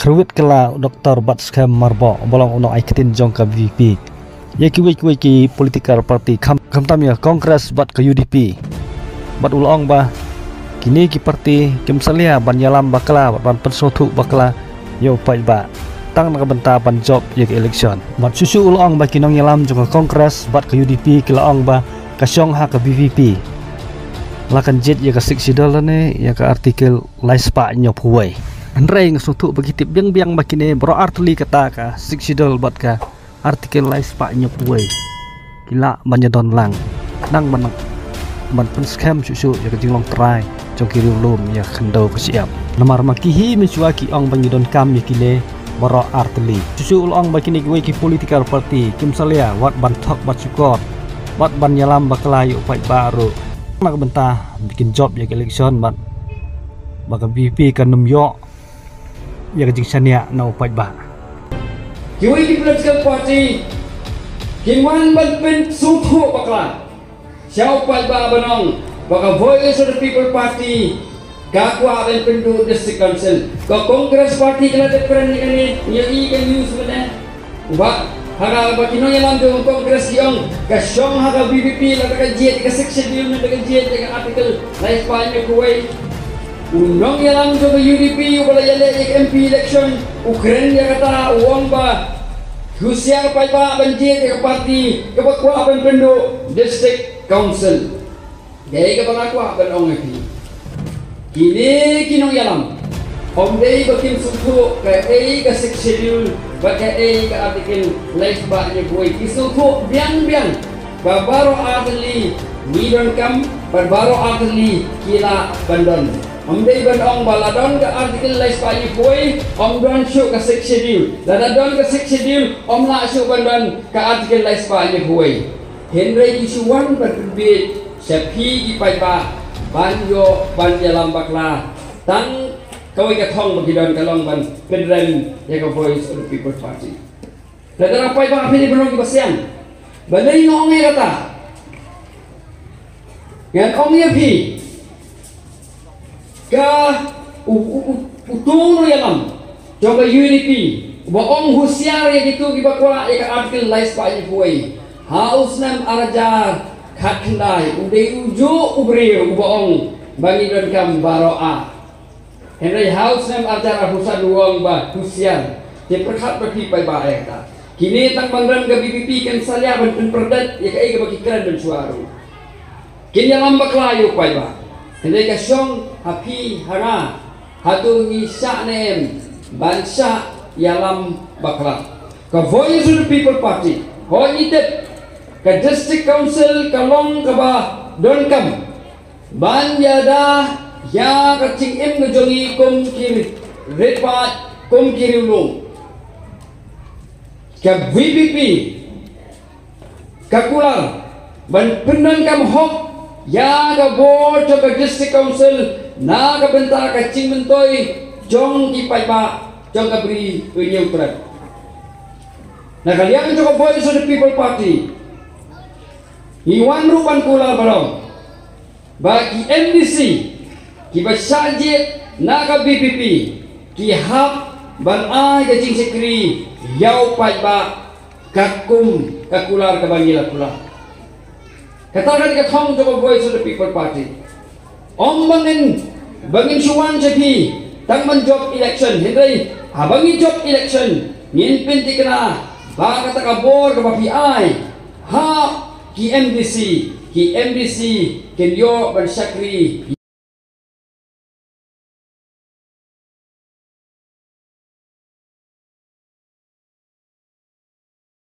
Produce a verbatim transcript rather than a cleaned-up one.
Kyrwit kylla u Doktor Batskhem Myrboh, ba long u nongai ktien jong ka V P P, ïa kiwei kiwei ki political party, kham, khamtam ïa ka Congress bad ka U D P. Bad u la ong ba kine ki party kim salia ban ïalam bakla bad ban pynsngewthuh bakla ïa u paidbah, tang na ka bynta ban jop ïa ka election. Bad shuh shuh u la ong ba ki nongïalam jong ka Congress bad ka U D P ki la ong ba ka shong ha ka V P P la kan jied ïa ka Sixth Schedule lane ïa ka Article lai spah hynñiewphew wei. Hynrei nga sngewthuh ba ki tip biang biang ba kine baroh artylli, kata ka Sixth Schedule bad ka Article lai spah hynñiewphew wei, ki lah ban ïadon lang, nang ban, ban pynskhem shuh shuh ïa ka jinglong trai jong ki riewlum ïa ka khyndew ka shyiap. Namar ma ki hi mynshuwa ki ong ba ngi donkam ïa kine baroh artylli. Shuh shuh u la ong ba kine kiwei ki political party kim salia wat ban thok bad shukor, wat ban ïalam bakla ïa u paidbah ruh, na ka bynta ba kin jop ïa ka election bad ba ka V P P kan ym ïoh ïa ka jingshaniah na u paidbah. Kiwei ki political party kin wan ban pynsngewthuh bakla sha u paidbah ban ong ba ka Voice of the People Party ka kwah ban pynduh District Council. Ka Congress Party ka la dep kren ïa kane, ngi ïohi ka news mynne. Ba ha kaba ki nongïalam jong ka Congress ki ong ka shong ha ka V P P lada ka jied ïa ka Sixth Schedule, lada ka jied ïa ka Article lai spah hynñiewphew wei. U nongïalam jong ka U D P uba la ïaleh ïa ka M P election u kren ïa kata, u ong ba husiar paidbah ban jied ïa ka party kaba kwah ban pynduh District Council. Dei kaba nga kwah ban ong ïa phi, kine ki nongïalam, ym dei ba kim sngewthuh kaei ka Sixth Schedule bad kaei ka Article lai spah hynñiewphew wei. Ki sngewthuh biang biang ba baroh artylli ngi donkam bad baroh artylli ki lah ban don. Ym dei ban ong ba la don ka Article lai spah hynñiewphew wei ym don shuh ka Sixth Schedule, lada don ka Sixth Schedule ym lah shuh ban don ka Article lai spah hynñiewphew wei. Hynrei ngi shu wan ban pynbeit sha phi ki paidbah ban ïoh ban ïalam bakla. Tang kawei ka thong ba ki don ka long ban pynrem ïa ka Voice of the People Party. Lada paidbah phi dei ban long kiba sian, balei nga ong ïa kata? Ngan ong ïa phi, ka u, u, u, uto u nongïalam jong ka U D P uba ong husiar ïa kito kiba kwah ïa ka Article lai spah hynñiewphew wei, ha u snem ar hajar khatkhyndai u dei u juh u briew uba ong ba ngi donkam baroh ar. Hynrei ha u snem ar hajar arphew san u ong ba husiar. Te pyrkhat bad phi paidbah ïa kata. Kine tang ban rem ka V P P kin salia ban pynpyrdet ïa kaei kaba ki kren mynshuwa ruh. Kin ïalam bakla ïa u paidbah. Hynrei ka shong ha phi ha nga, hato ngi shah ne em ban shah ïalam bakla? Ka Voice of the People Party, hooid ngi tip ka District Council ka long kaba donkam ban ïada ïa ka jingim ka jong ngi kum ki riewpaid, kum ki riewlum. Ka V P P ka kular ban pyndonkam hok ïa ka bor jong ka District Council na ka bynta ka jingmyntoi jong ki paidbah jong ka Bri u Hynñiewtrep. Na ka liang jong ka Voice of the People Party, ngi wan ruh ban kular ba long ba ki M D C kiba shah jied na ka V P P ki hap ban ai ka jingshakri ïa u paidbah katkum ka kular kaba ngi la kular. Kata ka dei ka thong jong ka Voice of the People Party. Ym ba ngin, ba ngin shu wan sha phi tang ban jop election, hynrei haba ngi jop election ngin pynthikna ba kata ka bor kaba phi ai ha ki M D C, ki M D C kin ïoh ban shakri